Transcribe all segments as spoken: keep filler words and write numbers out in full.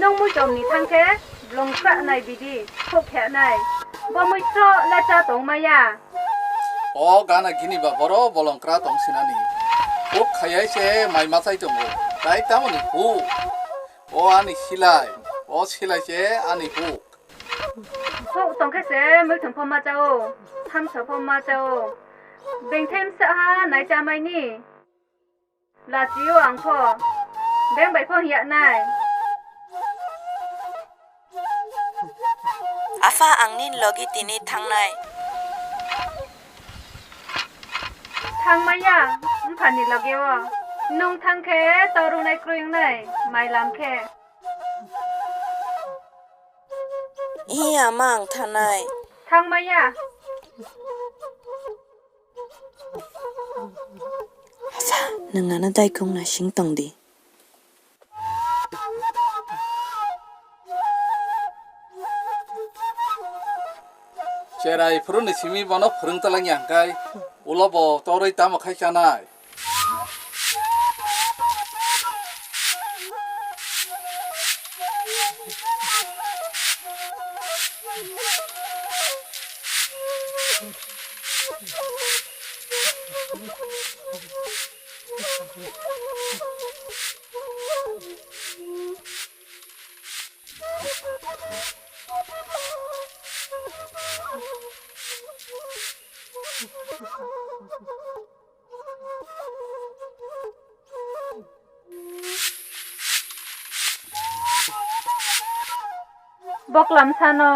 Nwng muitomni thang khe blong kra nai bidi, khok khe nai. Bo muicho le cha tong maya. O gana gini ba boro bolong kra tong sinani. Khok khayai se mai machai tongo. Tai tamoni hu. O ani silai. O silai se ani hu. Khok tong khe se muithung pho ma chao, thamsa pho ma chao. Bengthem sa ha nai cha mai ni. Lachio ang pho. Beng bai pho hiya nai. Apha, ang nini logi tini thangnai. Thang maya, mpha ni logi o. Nwng thang khe torungnai krwi wngnai, mai lam khe. Iya, ma ang thanai. Thang maya. Apha, nwng ano daikung naising tong di. Cherai phuru ni simi bono phwrwng talangya hwnkhe ulo bo torwi tamo khai chanai. Boklam sano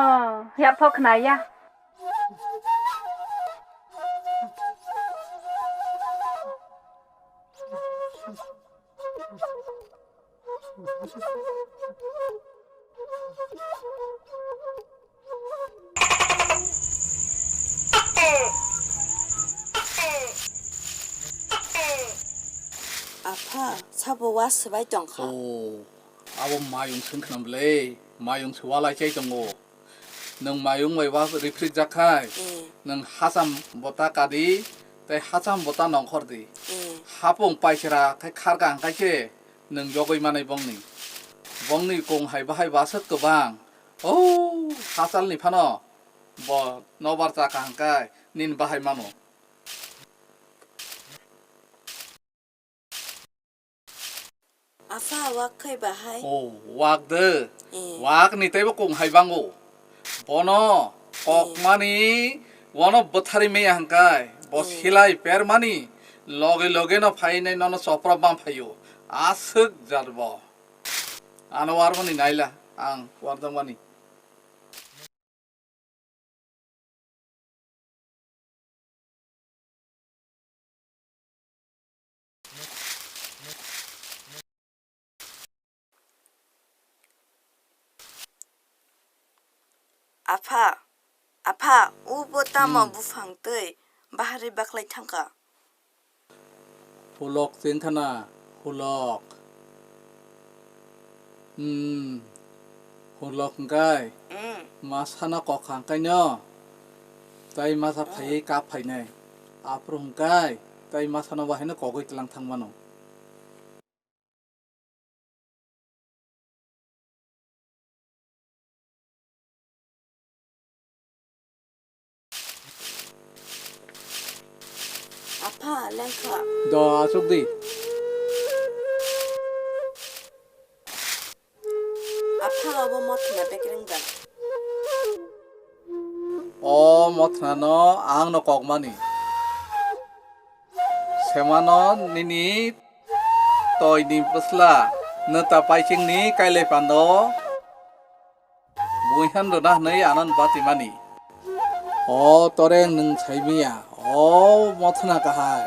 yapho khnaya. Apha, sabo wa swbai tongkha. Oh, abo mayung swngkhna bwle, mayung se walai chai tongo. Nwng mayung bai wa riphrikjak khai, eh, nwng hacham bota kadi, tei hacham bota nongkhor di. Eh. Hapung paisra khai kharka hwnkhe se nwng yogwi manai bongni. Bongni kung hai bahai baswk kwbang. O hachalni phano bo nobar chaka hwnkhe nini bahai mano. Apha, wak khai bahai? Oh, wak de. Eh. Wak ni teibo kung hai bango. Bono kok, eh, mani, bono bwthari meya hwnkhe, bo, eh, silai per mani, loge loge no phainai nono chopra bam phaio. Aswk jar bo. Ano warmani naila, ang wardang mani. Apha, apha, ubo tamo, hmm, buphang twi bahari baklai thangkha. Hulok chengkhana, hulok. Hmm, hulok hwnkhe, hmm, masano kokha hwnkhe no, tei masa, hmm, phaiwi kap phainai. Aphuru hwnkhe tei masano bahaino kogwi tlang thangmano. Apha, lengkha. Do, asuk di. Apha, abo mothna bekereng da. O mothna no ang no kokmani. Semano nini toini bwsla nwta paichingni kailai pando buihan rwna hwnwi anan batimani. O toreng nwng saimiya, o mothna kahai,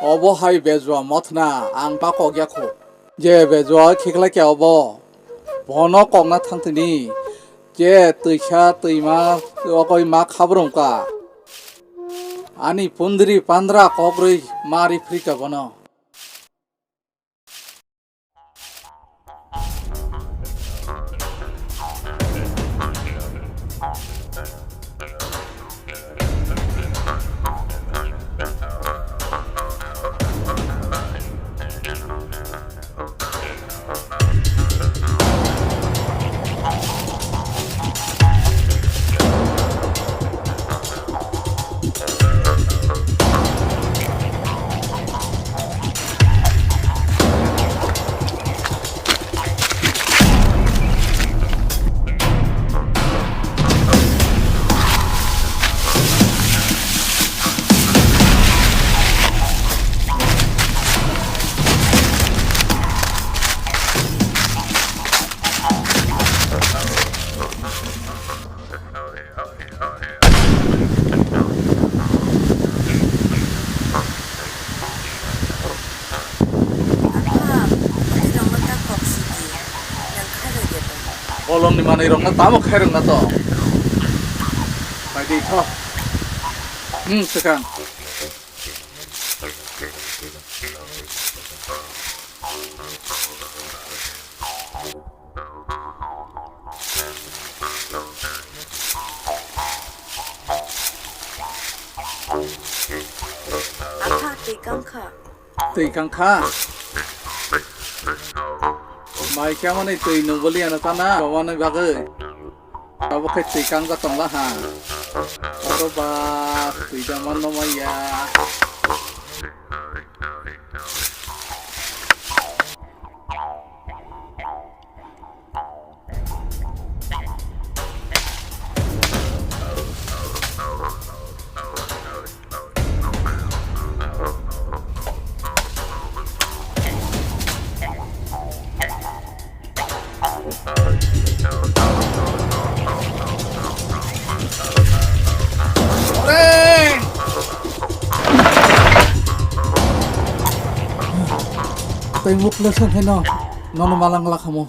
obo hai bejua mothna ang bakok yakho. Je bejua khiklai khe obo. Bono kokna thangtini je twisa twima okoi ma khabrwng ka. Ani pundri pandra kokrwi mari phrika bono. Bolongni manwi rokno tamo khairokna to. Pai di tho. Hmm, swkang. Apha twi kang kha. Twi kang kha. Mai khe amani twi nungwli ano chana, romani bagwi. Abo khe twi kang ja tongla ha. Oro ba twi da manno maya. Tei mukle song khe no, nono malang lakhamu.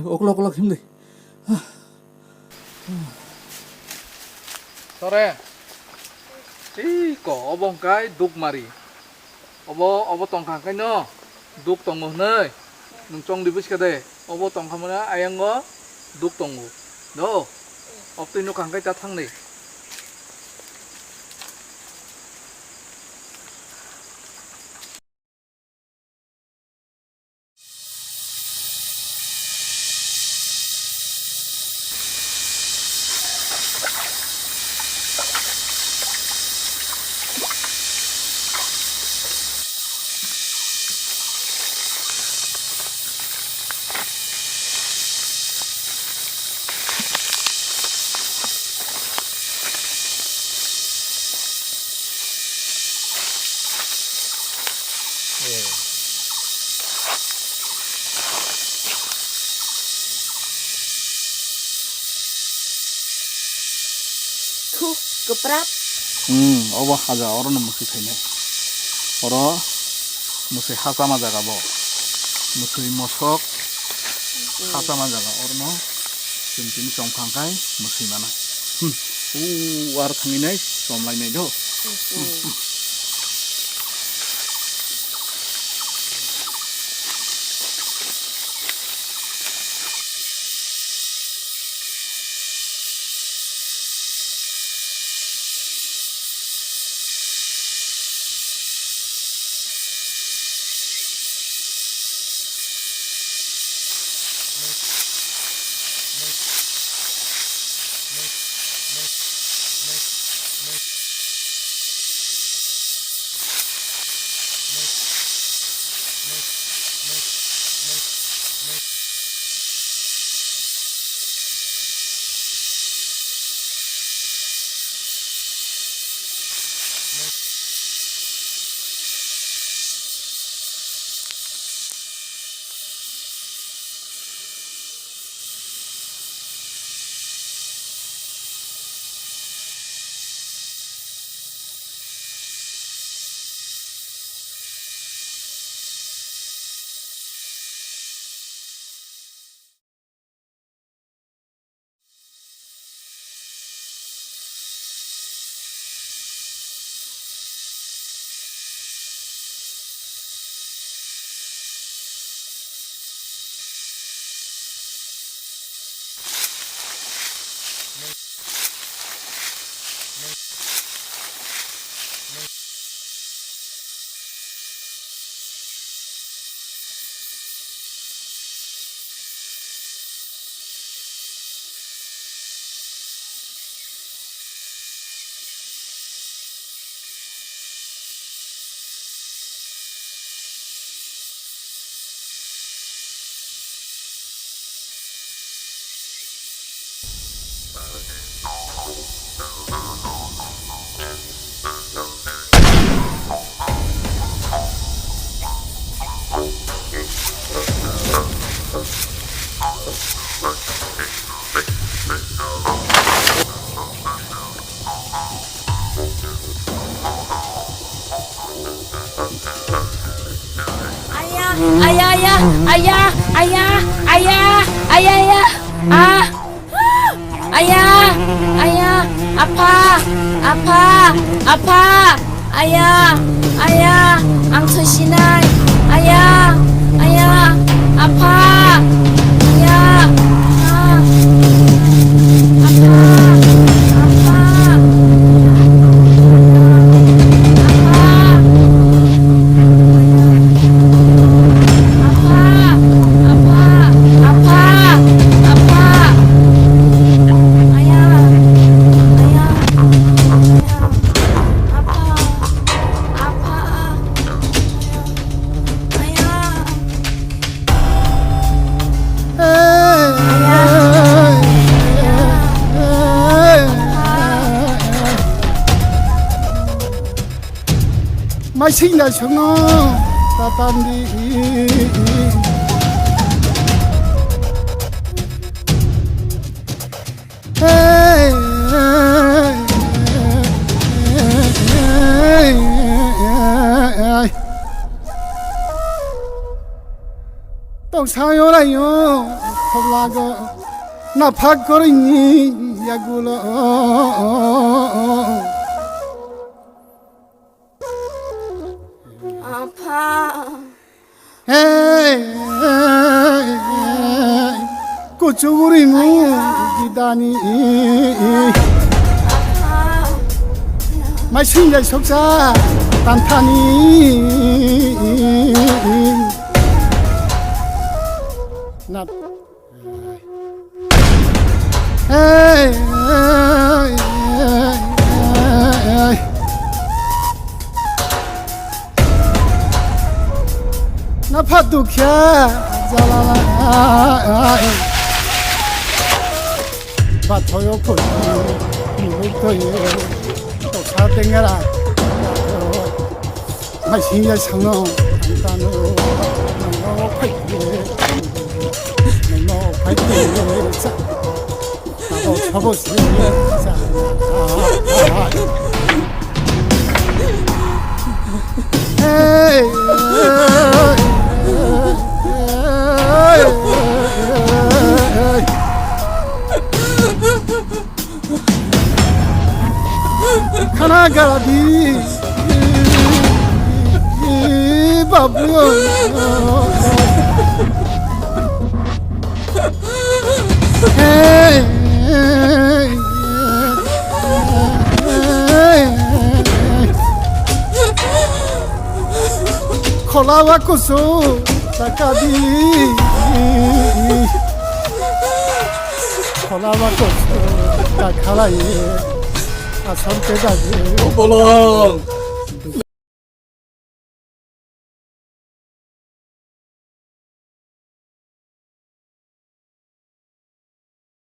Okla okla khimdi. Sore. Tei ko obo hwnkhe dukmari. Obo, obo tongkha hwnkhe no duk tongo hwnwi. Nwng chongdi busikha de. Obo tongkha mane ayango duk tongo. Do. Obtwi nukha hwnkhe ta thangdi. Thu, kwprap. Hmm, obo haja, orono mwswi khainai. Oro mwswi ha chama jaga bo. Mwswi mosok ha chama jaga, orono chwng tini chomkha hwnkhe mwswi manai. Hmm. U aro thangwi nai chomlai nai do. Hmm. Aya, aya, aya, aya, aya, aya, aya, aya, aya, ah, aya, aya, apha, apha, apha, aya, aya, ang thwisinai, aya, aya, apha, aya, ah, apha, apha. Maising naisokno tatandi. Tong sayo rayo khoblago naphak korini yagulo. Apha. Hey, hey, hey, kuchugurimu gidani. Apha. Maising jai soksa tanthani. Nat. Hey, hey, hey, hey, hey. Napha dukya jalala. Bathoyo khoi, nubuk thoyo, toksa tengera. Maising ya sangno, ang tano, nangno phaikhe, nangno phaikhe, sa, sabo, sabo se, sa, hey, hey, hey, hey, hey. Khana garadi, babu. Hey, hey, hey, hey. Khola wa kusu takadi. Khola wa kusu takhalai. Asam te dagi. Bolong.